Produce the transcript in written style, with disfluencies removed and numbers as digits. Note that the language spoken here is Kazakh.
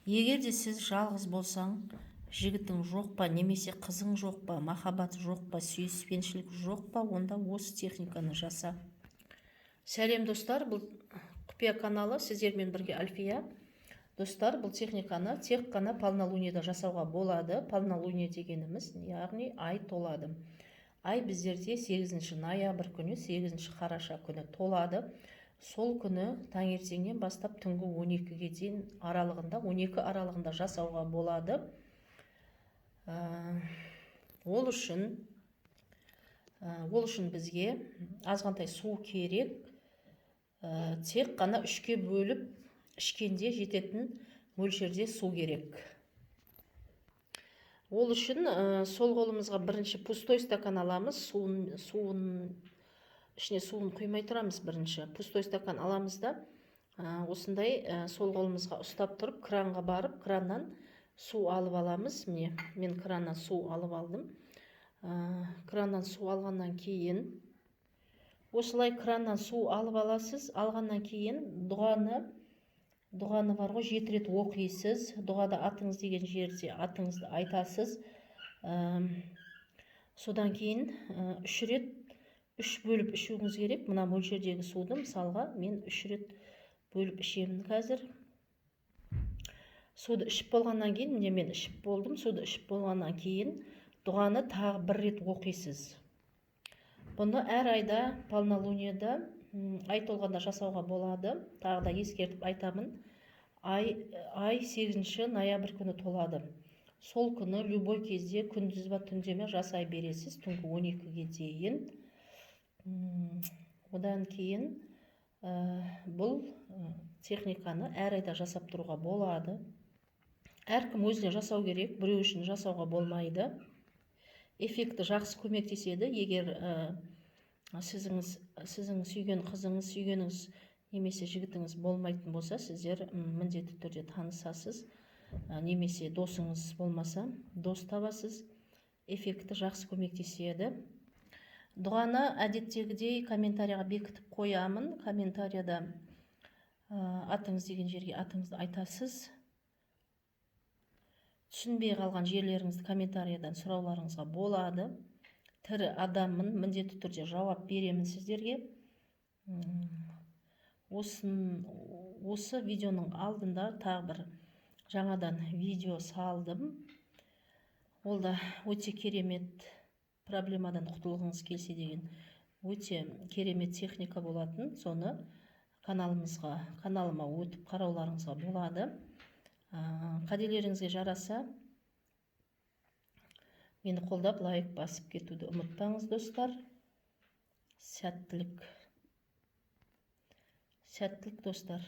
Егер де сіз жалғыз болсаң, жігітің жоқ па немесе қызың жоқ па, махаббат жоқ па, сүйіспеншілік жоқ па, онда осы техниканы жаса. Сәлем, достар! Бұл Құпия каналы, сіздермен бірге Альфия. Достар, бұл техниканы тек қана полнолуниеда жасауға болады. Полнолуние дегеніміз, яғни ай толады. Ай біздерде 8 ноябрь күні, 8 қараша күні толады. Сол күні таңертеңнен бастап түнгі 12-ге дейін аралығында, 12 аралығында жасауға болады. Ол үшін бізге азғантай су керек. Тек қана үшке бөліп ішкенде жететін мөлшерде су керек. Ол үшін сол қолымызға бірінші пустой стакан аламыз. Суын ішіне, суын құймай тұрамыз. Бірінші пустой стакан аламыз да, осындай сол қолымызға ұстап тұрып, кранға барып, краннан су алып аламыз. Міне, мен краннан су алып алдым. Краннан су алғаннан кейін, осылай краннан су алып аласыз. Алғаннан кейін дұғаны бар ғой, жеті рет оқисыз. Дұғада атыңыз деген жерде атыңызды айтасыз. Содан кейін үш рет, үш бөліп ішуіңіз керек мына мөлшердегі суды. Мысалға, мен үш рет бөліп ішемін қазір. Суды ішіп болғаннан кейін, міне, мен ішіп болдым. Суды ішіп болғаннан кейін дұғаны тағы бір рет оқисыз. Бұны әр айда полнолуниеда, ай толғанда жасауға болады. Тағы да ескертіп айтамын, ай 8 ноябрь күні толады. Сол күні любой кезде, күндіз ба, түнде ме, жасай бересіз түнгі 12-ге дейін. Одан кейін бұл техниканы әр айда жасап тұруға болады. Әркім өзіне жасау керек, біреу үшін жасауға болмайды. Эффекті жақсы көмектеседі. Егер сіздің сүйген қызыңыз, сүйгеніңіз немесе жігітіңіз болмайтын болса, сіздер міндетті түрде танысасыз немесе досыңыз болмаса, дос табасыз. Эффекті жақсы көмектеседі. Дұғаны әдеттегідей комментарийға бекітіп қоямын. Комментарияда атыңыз деген жерге атыңызды айтасыз. Түсінбей қалған жерлеріңізді комментариядан сұрауларыңызға болады. Тірі адаммын, міндетті түрде жауап беремін сіздерге. Осы видеоның алдында тағы бір жаңадан видео салдым. Ол да өте керемет, проблемадан құтылғыңыз келсе деген өте керемет техника болатын. Соны каналыма өтіп қарауларыңызға болады. Қаделеріңізге жараса, мені қолдап, лайк басып кетуді ұмытпаңыз, достар. Сәттілік, сәттілік, достар!